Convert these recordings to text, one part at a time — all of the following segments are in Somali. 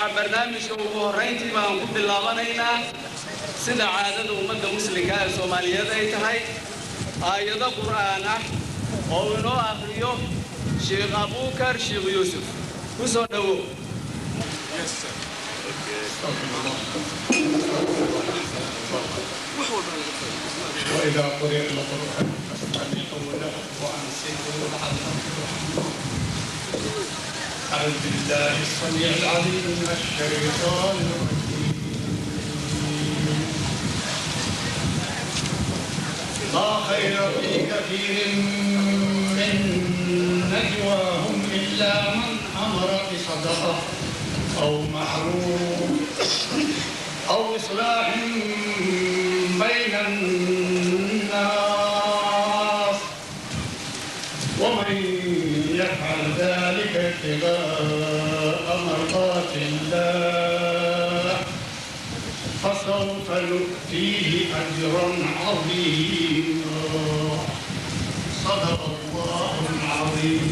Waxaa barnaamijka ugu horrayntii baan ku bilaabanaynaa sida caadada ummadda muslimka ee Soomaaliyeed ay tahay aayado Qur'aan ah oo inoo akhriyo Sheekh Abuukar Sheekh Yuusuf. Ku soo dhowow. وإذا قرئ القرآن فاستمعوا له وأنصتوا لعلكم ترحمون. أعوذ بالله السميع العليم من الشيطان الرجيم. لا خير في كثير من نجواهم إلا من أمر بصدقة أو معروف أو إصلاح بين الناس، ومن يفعل ذلك ابتغاء مرضات الله فسوف نؤتيه أجرا عظيما. صدق الله العظيم.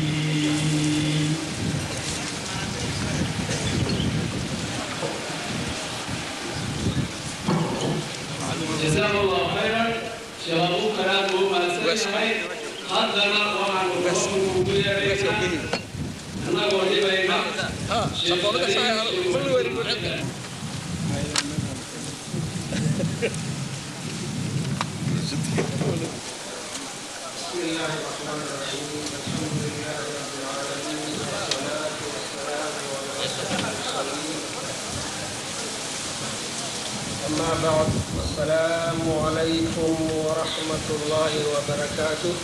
Jazaak Allah khayran. Sheekh Abuukar aad buu u mahadsan yahay. Haddana waxaanu ugu yeeraynaa annagoo dhibayna Sheekh Khaliil. بسم الله الرحمن الرحيم. الحمد لله رب العالمين، والصلاة والسلام على أشرف المرسلين. أما بعد، السلام عليكم ورحمة الله وبركاته.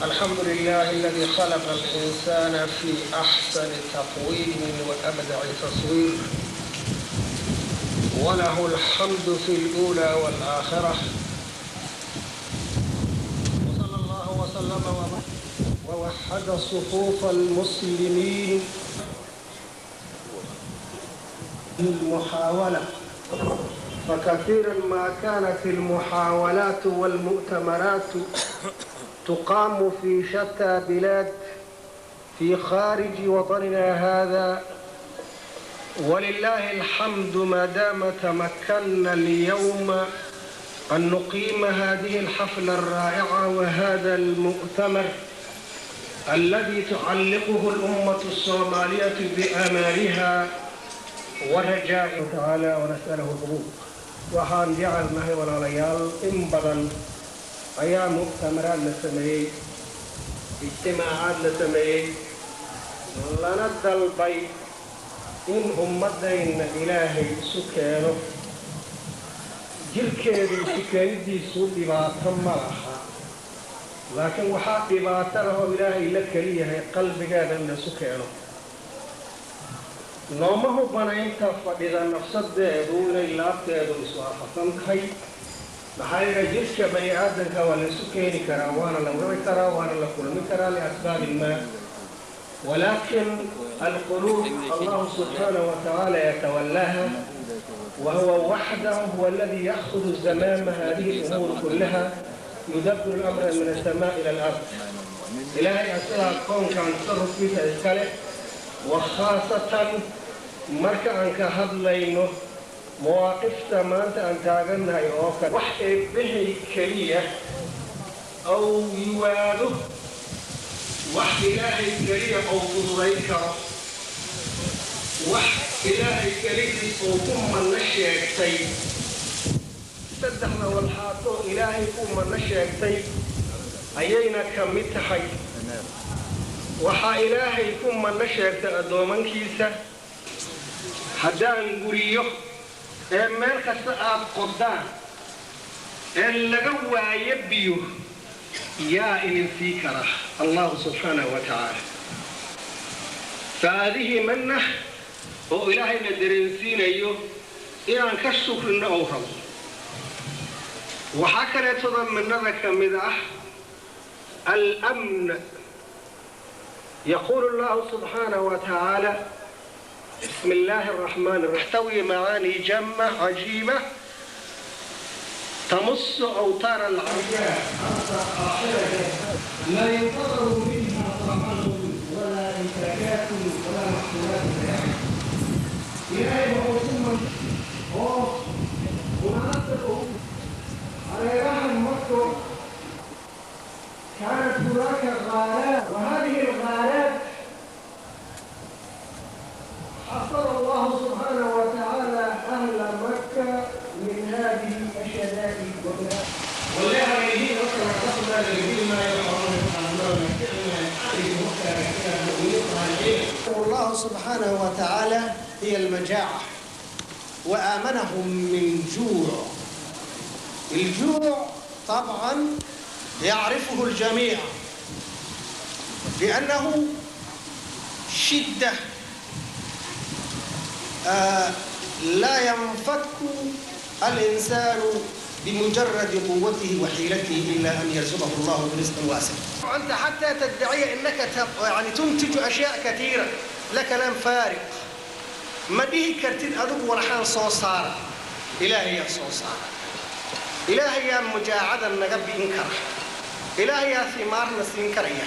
الحمد لله الذي خلق الإنسان في أحسن تقويم وأبدع تصوير، وله الحمد في الأولى والآخرة، وصلى الله وسلم ووحد صفوف المسلمين المحاولة. فكثيرا ما كانت المحاولات والمؤتمرات تقام في شتى بلاد في خارج وطننا هذا، ولله الحمد ما دام تمكنا اليوم أن نقيم هذه الحفلة الرائعة وهذا المؤتمر الذي تعلقه الأمة الصومالية بآمالها ورجاء تعالى، ونسأله القبول. Waxaan jecelnahay, walaalayaal, in badan ayaa mu'tamaraad la sameeyey, ijtimaacaad la sameeyey, lana dalbay in ummaddayna Ilaahay isu keeno. Jirkeedu isu keenidiisu dhibaato ma laha, laakiin waxaa dhibaato lah oo Ilaahay la keliyahay qalbigeeda in la isu keeno. Nooma hubanaynta fadhida nafsadeedu inay laabteedu iswaafaqsan tahay, maxaa yeelay jirka bani aadamka waa la isu keeni karaa, waana la wici karaa, waana la kulmi karaa liasbaabin maa, ولكن القلوب الله سبحانه وتعالى يتولاها، وهو وحده هو الذي يأخذ زمام هذه الأمور كلها، يدبر الأمر من السماء إلى الأرض. إلهي أسأل كون كان تصرف فيها إسكاله، وخاصة marka aan ka hadlayno mawaaqifta maanta aan taagannahay oo kale, wax Eebbahay keliya ou yiwaado, wax Ilaahay keliya ou fududayn karo, wax Ilaahay keligiis uu ku manno sheegtay. Saddexda walxaatoo Ilaahay ku manno sheegtay ayayna ka mid tahay. Waxaa Ilaahay ku manno sheegtay addoomankiisa: haddaan guriyo ee meel kasta aad qodaan ee laga waayo biyo, yaa idin sii kara? Allahu subxaanahu wa tacaala. Faadihi manna oo Ilaahayna dareensiinayo inaan ka shukrino ou rabo. Waxaa kaleetada minnada ka mid ah almn. Yaquulu allahu subxaanahu wa tacaala: بسم الله الرحمن الرحيم. تحتوي معاني جمة عجيبة تمس أوتار العربية لا ينتظر منها طعام ولا إنتاجات. كانت هناك غارات، وهذه الغارات حصر الله سبحانه وتعالى أهل مكة من هذه الشدائد ومن الله سبحانه وتعالى هي المجاعة، وآمنهم من جوع. الجوع طبعا يعرفه الجميع لأنه شدة لا ينفك الإنسان بمجرد قوته وحيلته إلا أن يرزقه الله برزق واسع. أنت حتى تدعي أنك يعني تنتج أشياء كثيرة، لا كلام فارق. ما dhihi kartid adigu walaxaan soo saara. Ilaahayaa soo saara, Ilaahayaa mujaacada naga bi'in kara, Ilaahayaa himaarna siin karaya,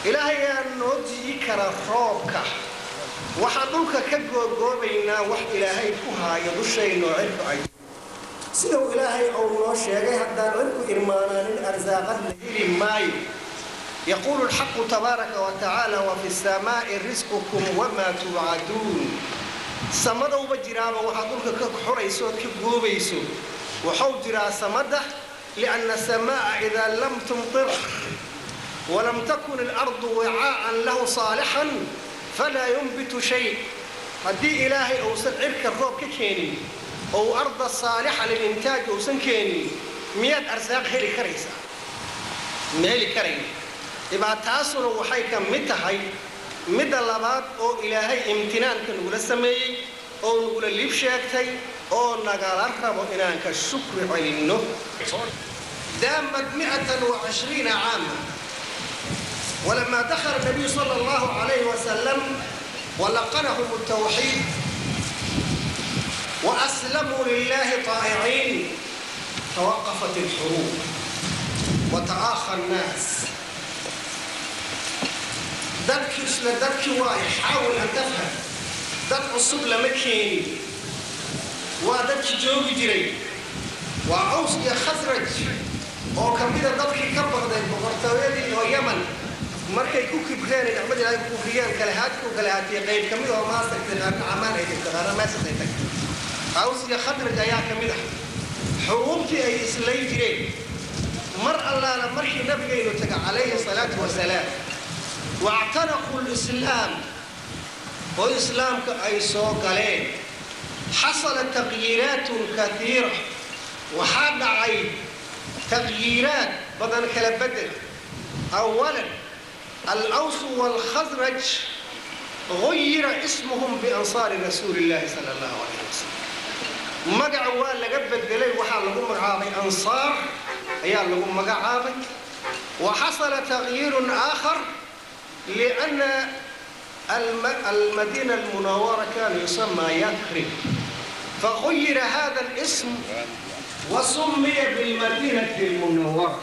Ilaahayaa noo di'i kara roobka. Waxaan dhulka ka googoobaynaa wax Ilaahay ku haayo dushaynoo cirku ay sidau Ilaahay uu noo sheegay, haddaan cirku irmaanaanin arsaaqad la heli maayo. يقول الحق تبارك وتعالى: وفي السماء رزقكم وما توعدون. Samadowba jiraaba waxaad dhulka ka xurayso ood ka goobayso, waxau jiraa samada، لأن السماء إذا لم تمطر ولم تكن الأرض وعاء له صالحا فلا ينبت شيء. Haddii Ilaahay uusan cirka roob ka keenin oo أرض صالحة للإنتاج uusan keenin, miyaad arsaaq heli karaysaa? Ma heli karayn. Dhibaataasuna waxay ka mid tahay midda labaad oo Ilaahay imtinaanka nagula sameeyey oo nagula liib sheegtay oo nagala rabo inaan ka shukri celinno. دامت 120 عاما، ولما دخل النبي صلى الله عليه وسلم ولقنهم التوحيد وأسلموا لله طائعين، توقفت الحروب وتآخى الناس. Dadkii isla dadkii waay. حاول أن تفهم. Dad cusub lama keenin, waa dadkii joogi jiray, waa Caws iyo Khasraj oo ka mida dadkii ka baqday boqortooyadii oo Yaman markay ku kibreen, nicmada Ilaahay ku kufriyeen, kala haadku kala haatiyay. Qayb ka mid oo maasartay, qaarna Camaan ay tagtay, qaarna meesas ay tagtay. Caws iyo Khasraj ayaa ka mid ah xuruubtii ay islayn jireen. Mar allaala markii nabigaynu taga calayhi salaatu wasalaam واعتنقوا الإسلام oo islaamka ay soo galeen، حصلت تغييرات كثيرة. Waxaa dhacay taqyiiraad badan, kala bedel. أولا، الأوس والخزرج غير اسمهم بأنصار رسول الله صلى الله عليه وسلم. Magaca waa laga bedelay, waxaa lagu magacaabay Ansaar ayaa lagu magacaabay. وحصل تغيير آخر لأن المدينة المنورة كان يسمى يثرب، فغير هذا الاسم وسمي بالمدينة المنورة.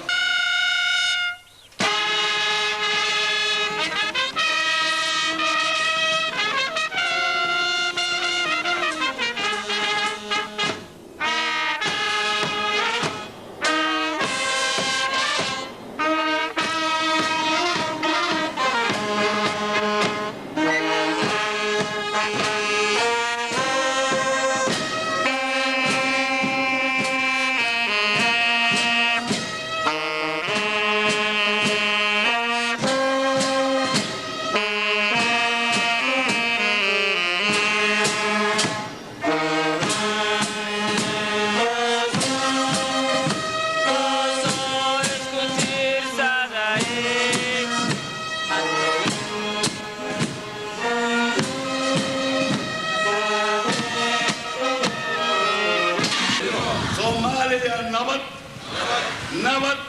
Soomaaliya nabad, nabad,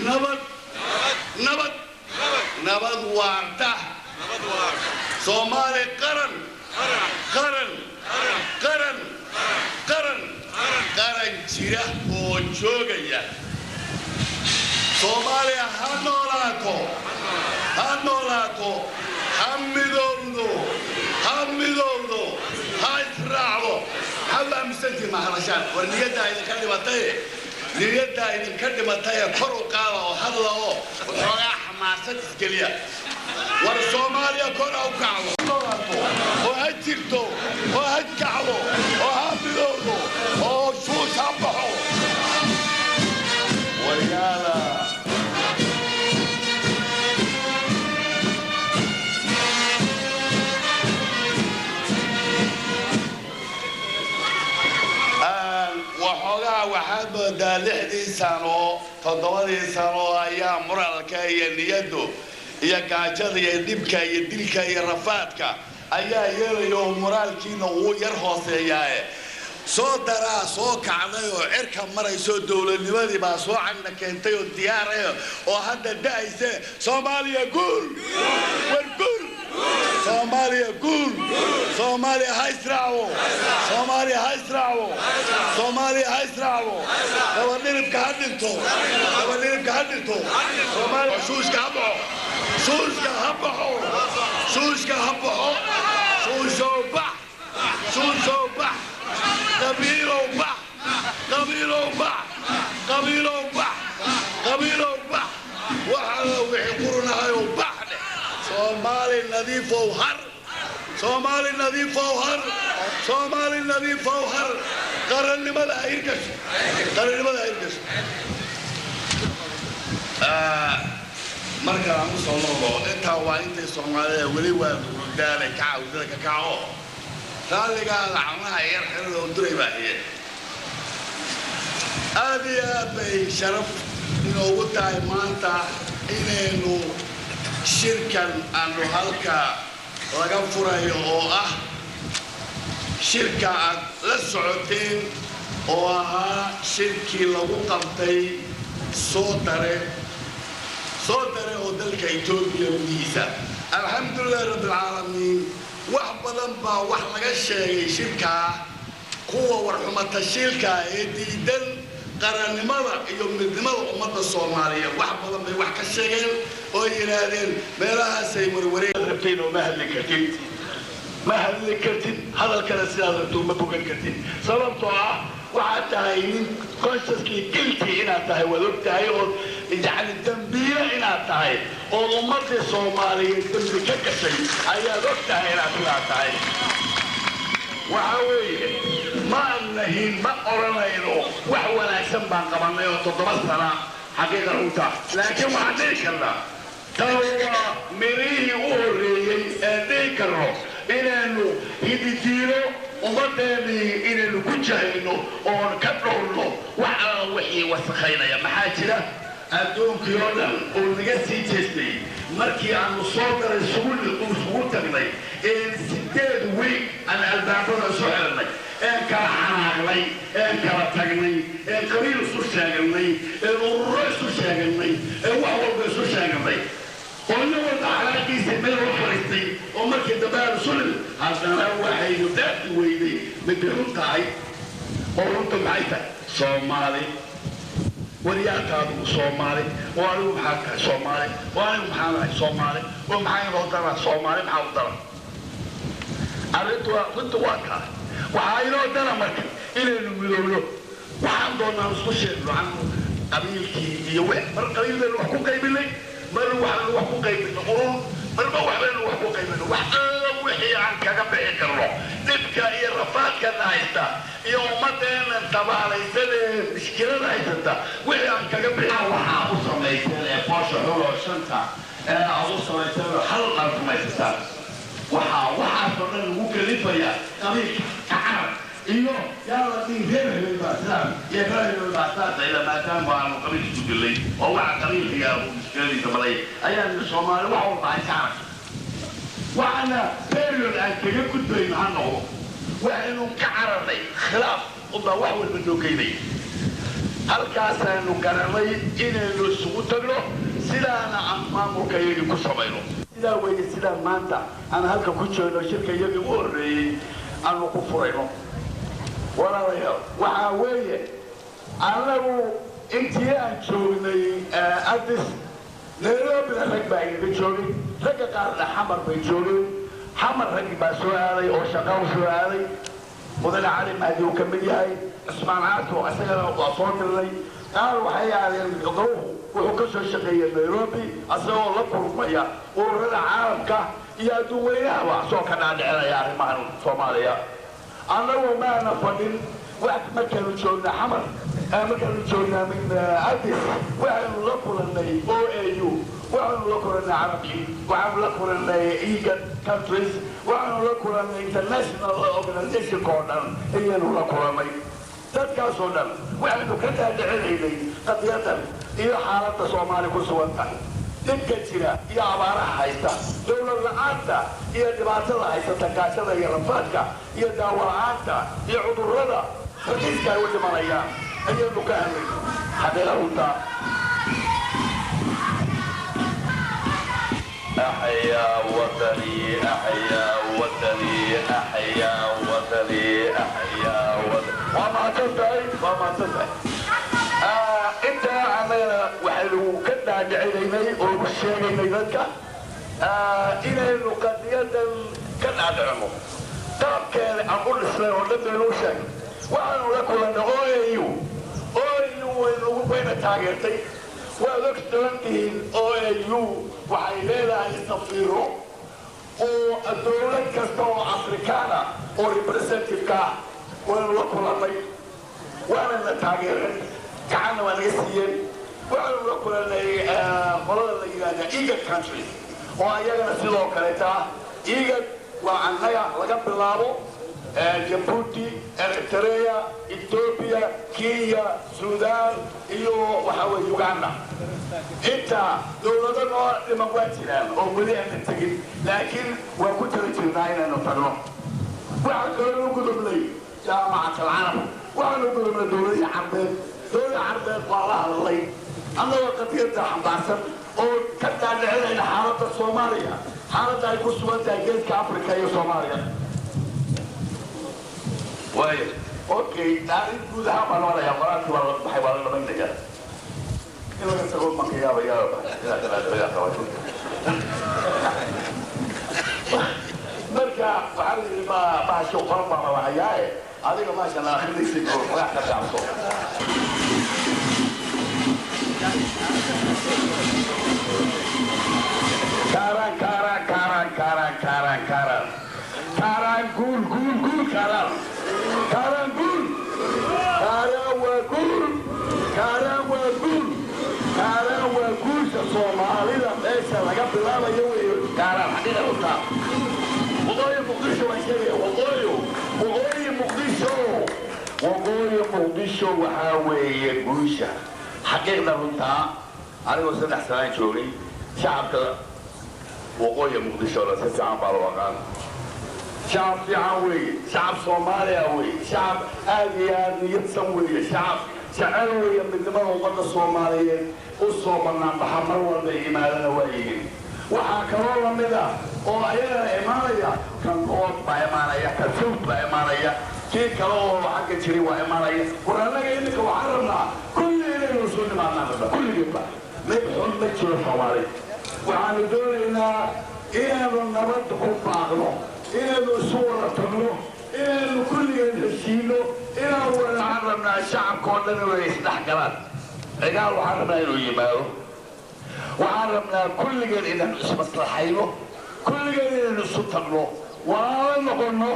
nabad, nabad, nabad waarta. Soomaali qaran, qaran, qaran, qaran, qaran jira oo joogaya. Soomaaliya ha noolaato, ha noolaato, ha midowdo, ha midowdo, ha israacdo. Maxaad u aaminsantihin? Mahalashaan war niyaddaa idinka dhibatay. Niyaddaa idinka dhimatay ee kor u qaada oo hadla oo waxoogaa xamaasad isgeliya. War Soomaaliya kor ha u kacdo oo ha jirto oo ha kacdo oo ha midowdo oo shuush ha baxo. Waryaala, waxoogaa waxaad moodaa 6dii sano, 7dii sano ayaa muralka iyo niyaddu iyo gaajada iyo dhibka iyo dilka iyo rafaadka ayaa yeelaya oo moraalkiina wuu yar hooseeyaae. Soo daraa soo kacday oo cirka marayso, dowladnimadii baa soo cagna keentay oo diyaaray oo hadda da'ayse. Soomaaliya guul! War guul! Soomaaliya guul! Soomaaliya ha israacdo! Soomaaliya ha israacdo! Soomaaliya ha israacdo! Dabadhilibka ha dhinto! Dabadhilibka ha dhinto! Soomaaliya shuushka ha baxo! Shuushka ha baxo! Shuushka ha baxo! Shuushow bax! Shuushow bax! Qabiilow bax! Qabiilow bax! Qabiilow bax! Qabiilow bax! Waxaa wixii qurunahayow bax dheh. Soomaali nadiifow har! Soomaali nadiifow har! Soomaali nadiifow har! Qarannimada ha hirgasho! Qarannimada ha hirgasho! Marka aan usoo noqdo, intaa waa intay Soomaalida weli waa hurdaalay. Kaca hurdada ka kaco, raalligaada cawnaha yar xirada oo duray baa hiye. Aad iyo aad bay sharaf inoogu tahay maanta inaynu shirkan aanu halka laga furayo oo ah shirka aad la socoteen oo ahaa shirkii lagu qabtay Soo Dare, Soo Dare oo dalka Etoobiya gudihiisa. Alxamdulilahi rabbilcaalamiin. Wax badan baa wax laga sheegay shirkaa. Kuwa warxumatashiilka ee diidan qarannimada iyo midnimada ummadda Soomaaliyeed wax badan bay wax ka sheegeen oo yidhaahdeen meelahaasay warwareen rabteen oo ma hadli kartid, ma hadli kartid, hadalkana sidaad rabto ma bogan kartid, sababtoo ah waxaad tahay nin consciously guilty inaad tahay waad og tahay, oo yacni dambiile inaad tahay oo ummadii Soomaaliyeed dambi ka gashay ayaad og tahay inaad sidaa tahay. Waxa weeye, ma nahin, ma odhanayno wax wanaagsan baan qabanay oo 7 sana xaqiiqa runta, laakiin waxaan dhihi karnaa tan waa mirihii u horreeyey ee dhihi karno inaynu hididiilo ummaddeennii inaynu ku jahayno oon ka dhowrno wax alla wixii wasakhaynaya. Maxaa jira? Adduunkii oo dhan oo naga sii jeestay markii aanu soo daray isugu tagnay een 8 wiig aan albaabada isu xirnay een kala xanaaqnay een kala tagnay een qabiil isu sheeganay een ururo isu sheeganay een wax walba isu sheeganay oo nin walba xalaaqiisa meel u fariistay oo markii dambe aan isu nimid, haddana waxaynu dhaafi weynay midday run tahay. Oo runta maxay tahay? Soomaali waryaata, adigu Soomaali oo anigu maxaa tahay? Soomaali oo anigu maxaa nahay? Soomaali oo maxaa inoo dara? Soomaali maxaa u dara? Arrintu runta waa taa. Waxaa inoo dara marka inaynu midowno. Waxaan doonaan isku sheegno anu qabiilkii iyo wix. Mar qabiil baynu wax ku qaybinay, mar waxaanu wax ku qaybinay urur, marba wax baynu wax ku qaybinay. Wax alla wixii aan kaga bixi karno dhibka iyo rafaadkana haysta iyo ummadeennan tabaalaysan ee mushkilada haysata, wixii aan kaga bixi waxaa u samaysan ee foosha xul oo shanta ee aad u samaysan oo hal qaar samaysataan, waxaa waxaasoo dhan lagu kalifaya qabiilka kacarab iyo yaa la dhihi reer hebel baa sidaan iyo reer hebel baa sidaas ila, maadaama aanu qabiil isku dilay oo waxa qabiilkiga uu mushkiladiisa baday ayaan Soomaali wax walba ay ka arag. Waxaana period aan kaga gudbayno ha noqdo. Waxaynu ka cararnay khilaaf unbaa wax walba noo geynay. Halkaasaanu garanay inaynu isugu tagno, sidaana aan maamulka iyagii ku samayno. Sidaa weeye sidaan maanta aan halka ku joogno, shirka iyagii u horreeyey aanu ku furayno. Walaalayaal, waxaa weeye annagu intii aan joognay Addis, Nairobina rag baa inaga joogay, ragga qaarna Xamar bay joogeen. Xamar raggi baa soo aaday oo shaqa u soo aaday, Mudane Cali Mahdi uu ka mid yahay, Cusmaan Caato isagana waa soo dirnay. Qaar waxay aadeen, goluhu wuxuu ka soo shaqeeyey Nairobi, asagoo la kulmaya ururada caalamka iyo adduun weynahaba, soo ka dhaadhicinaya arrimahan Soomaaliya. Annagu maana fadhin. Wax markaanu joognaa Xamar, markaanu joognaa Addis, waxaynu la kulannay OAU, waxaanu la kulannay Carabkii, waxaanu la kulannay IGAD countries, waxaanu la kulannay international organizationka oo dhan ayaynu la kulannay. Dadkaasoo dhan waxaynu ka dhaadhicinaynay qadiyadan iyo xaaladda Soomaali ku sugan tahay, dhibka jira iyo abaaraha haysta, dowlad la-aanta iyo dhibaatada haysata, gaajada iyo rafaadka iyo daawo la-aanta iyo cudurrada raqiiska ay u dhimanayaan ayaynu ka hadlay. Xaqiiqa runta. أحيا وطني، أحيا وطني، أحيا وطني، أحيا وطني. Waa mahadsan tahay, waa mahadsan tahay. Intaa annagana waxaynu ka dhaadhicinaynay oo u sheegaynay dadka inaynu qadiyadan ka dhaadhicino, qaabkeeda aan u dhisnay oo dhan baynu u sheegnay. Waxaanu la kulannay OAU. OAU waynugu wayna taageertay. Waad ogsoon tihiin, OAU waxay leedahay safiiro oo dowlad kasta oo Afrikaana oo representative-ka ah. Waynu la kulannay, waanana taageereen, gacanna waa naga siiyeen. Waxaanu la kulannay qolada la yidhahda IGAD countries, oo ayagana sidoo kaleeta ah. IGAD waa annaga laga bilaabo Jabuuti, Eritrea, Ethiopia, Kenya, Sudan iyo waxa weye Uganda. Inta dowlado noo dhiman waa jiraan oo weli aanan tegin, laakiin waa ku tala jirnaa inaynu tagno. Waxaa kaloo u gudubnay Jaamacat Alcarab, waxaanu gudubnay dowladihii Carbeed. Dowladda Carbeed waa la hadlay, annagoo qadiyadda xambaarsan oo ka dhaadhicinayna xaaladda Soomaaliya, xaaladda ay ku sugan tahay Geeska Africa iyo Soomaaliya. Waayo, okay, arrin guud ahaan baan noqonayaa. Qoraalkii waa la baxay, waa la dhamaynayaa in laga tago maka yaaba. Marka waxaa la yidhi ma bahasho qoran baa la hayaaye, adiga maashan akhrinaysid oo magac ka gaabso. Kaaraan, kaaraan, kaaraan, kaaraan, kaaraan, kaaraan, kaaraan, guul, guul, guul, kaaraan, kaaraan, guul, kaaraan waa guul, kaaraan waa guul, kaaraan waa guusha Soomaalida. Meesha laga bilaabayo weeyo Kaaraan. Xaqiiqa runtaa, waqooyi Muqdisho waan sheegaya, waqooyi Muqdisho, waqooyi Muqdisho waxaa weeye guusha xaqiiqda runtaa. Anigoo 3 sanaan joogay, shacabka waqooyi Muqdishona si fiican baa loo aqaan. Shacab fiican weeye, shacab Soomaaliya weeye, shacab aad iyo aad niyadsan weeye, shacab jecel weeye midnimada ummadda Soomaaliyeed. U soo banaanbaxa mar walba yimaadana waa yihiin. Waxaa kaloo lamid ah oo ayagana imaanaya, kan Ood baa imaanaya, kan Sawd baa imaanaya, kii kale oo xagga jiray waa imaanaya. War annaga iminka waxaan rabnaa kulli inaynu isu nimaadnaan rabnaa, kulligeedba. Mid xun ma jiro Soomaali. Waxaanu doonaynaa inaanu nabad ku baaqno, inaynu isu wada tagno, inaynu kulligeen heshiino, inaan waxaan rabnaa shacabka oo dhan inay isdhex galaan. Cigaal waxaan rabnaa inuu yimaado. Waxaan rabnaa kulligeen inaanu ismaslaxayno, kulligeen inaynu isu tagno, walaalo noqonno,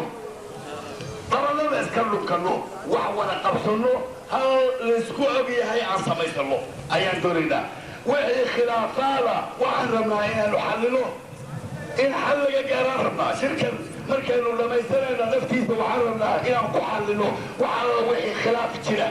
dabanada iska dhunkanno, wax wada qabsanno, hal laysku og yahay aan samaysano ayaan doonaynaa. Wixii khilaafaada waxaan rabnaa inaanu xallino, in xal laga gaaraan rabnaa. Shirkan markaynu dhammaysanayna naftiisa waxaan rabnaa inaan ku xallino wax alla wixii khilaaf jira.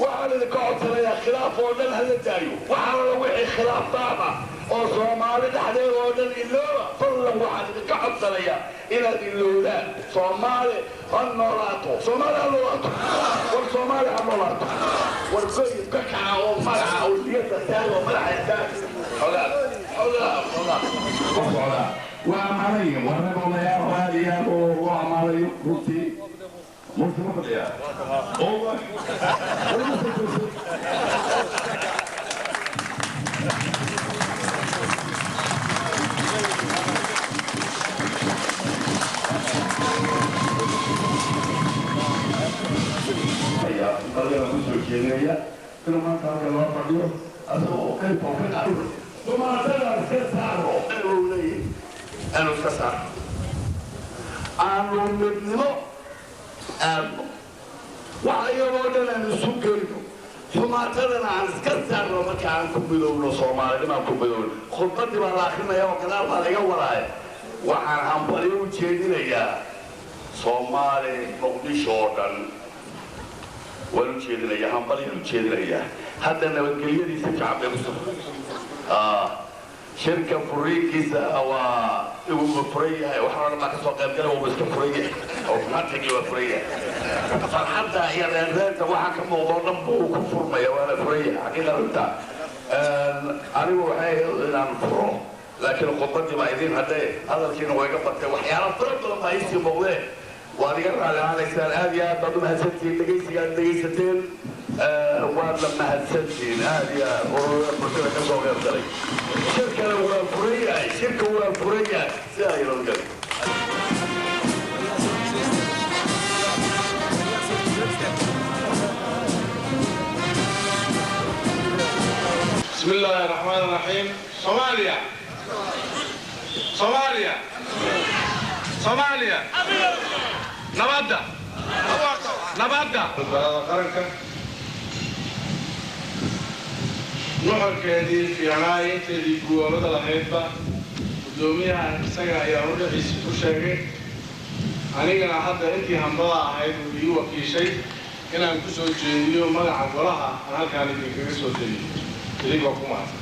Waxaan idinka codsanayaa khilaaf oo dhan hala daayo. Wax alla wixii khilaafaada oo Soomaali dhexdeeda oo dhan ilooba, fadlan. Waxaan idinka codsanayaa inaad ilowdaan. Soomaali ha noolaato, Soomaali ha noolaato, war Soomaali ha noolaato. War goyib ka kaca oo magaca oo niyadda taaga oo madaxa istaaga. Xogaa, xogaa, xogaa ku socdaa waa ammaanayin. Waa rag odayaal oo aad iyo aad oo loo ammaanayo runtii. Muuse ma fadhiyaa? Oo war Muuse joogso. Ayaa qalbina ku soo jeedinaya Inuu maanta halka loo fadhiyo asagoo oo qaybta uu ka qaado dhumaatada iska saaro uu leeyahay, aanu iska saarno, aanu midnimo aadno, waxa iyagoo dhan aan isu geyno, xumaatadana aan iska saarno. Marka aan ku midowno, Soomaalinimo aan ku midowno. Khudbadii baa la akrinaya oo gadaal baa laga wadaaya. Waxaan hambalyo u jeedinayaa Soomaali Muqdisho oo dhan, waan u jeedinayaa, hambalyaan u jeedinayaa. Hadda nabadgelyadiisa fiican bay ku socota. Shirka furiinkiisa waa igu furan yahay, waxaan o dhan baa kasoo qayb galay, waa iska furan yahay, automatically waa furan yahay. Farxadda iyo reenreenta waxaa ka muuqda oo dhan buu ku furmaya, waana furan yahay xaqiiqa runta. Anigu waxay ahayd inaan furo, laakiin khudbadii baa idiin hadhee, hadalkiina waa iga batay, waxyaala fara badan baa iisii muuqdee, waad iga raali ahaanaysaan. Aad iyo aad baad u mahadsantihiin dhegaysigaad dhegaysateen, waadna mahadsantihiin aad iyo aad ururada bulshada ka soo qayb galay. Shirkana waa furan yahay, shirka waa furan yahay, sidaa inoo galay. بسم الله الرحمن الرحيم. صوماليا، صوماليا، صوماليا، nabadda، nabadda. Badbaadada Qaranka nuxurkeedii fiicnaay inteedii guwaabada lahaydba guddoomiyaha isaga ayaa hordhaciisa ku sheegay. Anigana hadda intii hambada ahayd uu ii wakiishay inaan ku soo jeediyo magaca golaha aan halkaan idinkaga soo teliyo, idinkoo ku mahadsan.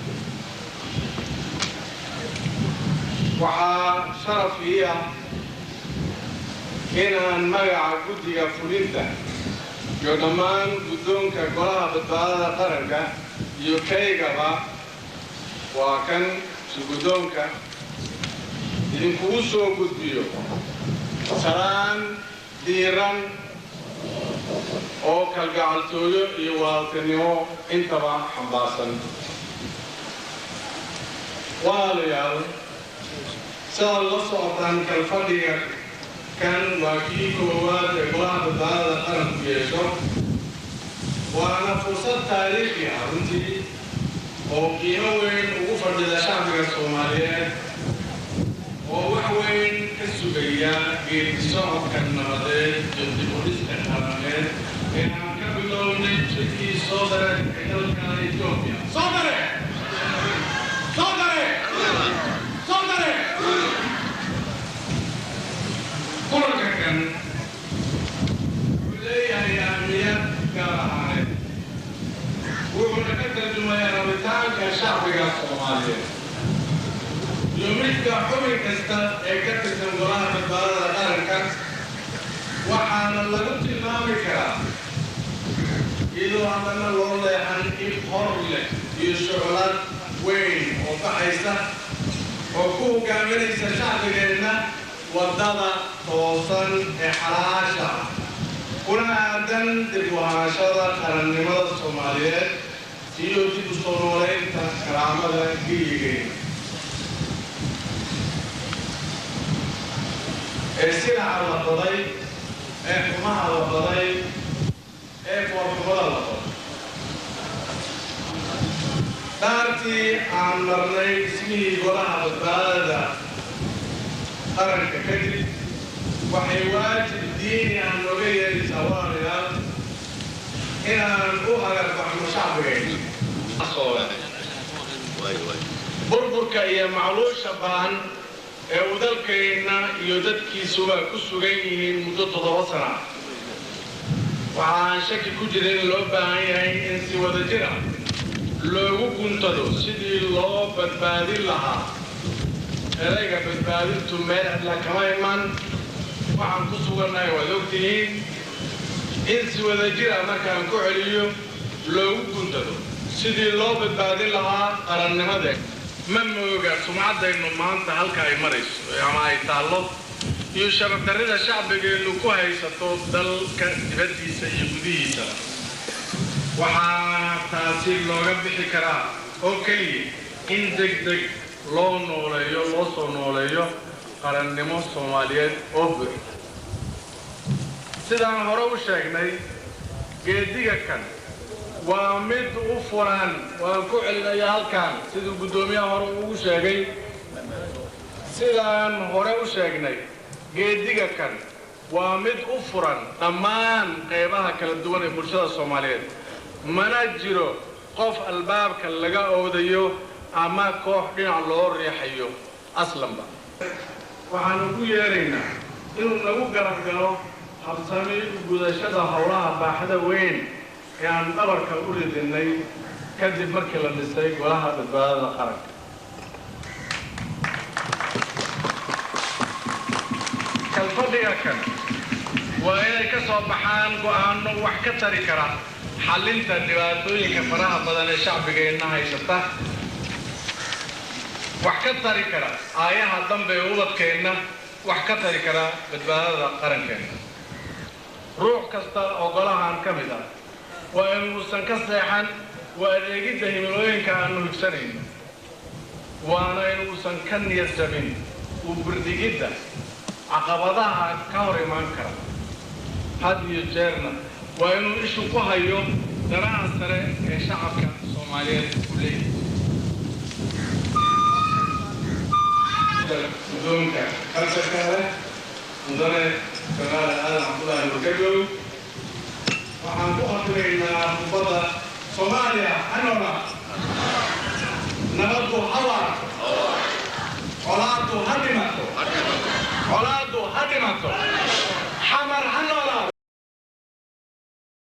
Waxaa sharaf ii ah inaan magaca guddiga fulinta iyo dhammaan guddoonka Golaha Badbaadada Qaranka iyo kaygaba, waa kan si guddoonka, idinkugu soo gudbiyo salaan diiran oo kalgacaltooyo iyo walaaltinimo intaba xambaarsan. Walaalayaal, sidaad la socotaan, kalfadhiga kan waa kii koowaad ee Golaha Badbaadada Qaranku yeesho, waana fursad taariikhi ah runtii oo qiimo weyn ugu fadhida shacbiga Soomaaliyeed oo wax weyn ka sugaya geedi socodka nabadeed iyo dib u dhiska qaraneed ee aan ka bilownay shirkii soo dare ee dalka Etoobiya. Soo dare, soo dare, soo dare. Kulanka kan wuxuu leeyahay ahmiyad gaar ahaaneed, wuxuuna ka tarjumayaa rabitaanka shacbiga Soomaaliyeed iyo midka xubin kasta ee ka tirsan Golaha Badbaadada Qaranka. Waxaana lagu tilmaami karaa, iyadoo haddana loo leexan il hor leh iyo shuclad weyn oo baxaysa oo ku hogaaminaysa shacbigeenna waddada toosan ee xalaasha ah kuna aadan dib u ahaanshada qarannimada Soomaaliyeed iyo dib u soo nooleynta karaamada geyigeena ee silaca la baday, ee xumaha la baday, ee foolxumada la baday. Dhaartii aan marnay dhismihii Golaha Badbaadada Qaranka kadib waxay waajib diini ah nooga yeelaysaa, walaalayaal, inaan u hagarbaxno shacbigayna. Burburka iyo macluusha ba'an ee uu dalkeenna iyo dadkiisuba ku sugan yihiin muddo 7 sana, waxaan shaki ku jirin in loo baahan yahay in si wada jir ah loogu guntado sidii loo badbaadin lahaa. Erayga badbaadintu meel cidla kama iman, waxaan ku sugannahay waad ogtihiin. In si wada jir ah, markaan ku celiyo, loogu guntado sidii loo badbaadin lahaa qarannimadeen. Ma mooga sumcaddaynu maanta halka ay marayso ama ay taallo iyo sharafdarrida shacbigeennu ku haysato dalka dibaddiisa iyo gudihiisa. Waxaa taasi looga bixi karaa oo keliya in deg deg loo nooleeyo, loo soo nooleeyo qarannimo Soomaaliyeed oo buuxda. Sidaan hore u sheegnay, geediga kan Waa mid u furan, waan ku celinaya halkan, siduu guddoomiyaha hore ugu sheegay, sidaan hore u sheegnay, geediga kan waa mid u furan dhammaan qaybaha kala duwan ee bulshada Soomaaliyeed. Mana jiro qof albaabka laga oodayo ama koox dhinac loo riixayo aslanba. Waxaanu ku yeeraynaa inuu nagu garab galo habsami gudashada howlaha baaxada weyn ee aan dhabarka u ridinay kadib markii la dhisay Golaha Badbaadada Qaranka. Kalfadhiga kan waa inay ka soo baxaan go'aano wax ka tari kara xallinta dhibaatooyinka faraha badan ee shacbigeenna haysata, wax ka tari kara aayaha dambe ee ubadkeenna, wax ka tari kara badbaadada qarankeenna. Ruux kasta oo golahan ka mid ah waa inuusan ka seexan waa adeegidda himilooyinka aanu higsanayno, waana inuusan ka niyad jabin u birdhigidda caqabadaha ka hor imaan kara. Had iyo jeerna waa inuu ishu ku hayo danaha sare ee shacabka Soomaaliyeed uu leeyahay. Guddoonka kalsarka leh, Mudane Jamaal Aadan Cabdullaahi Wargagow, waxaan ku akrinaynaa khudbadda Soomaaliya. Hanola.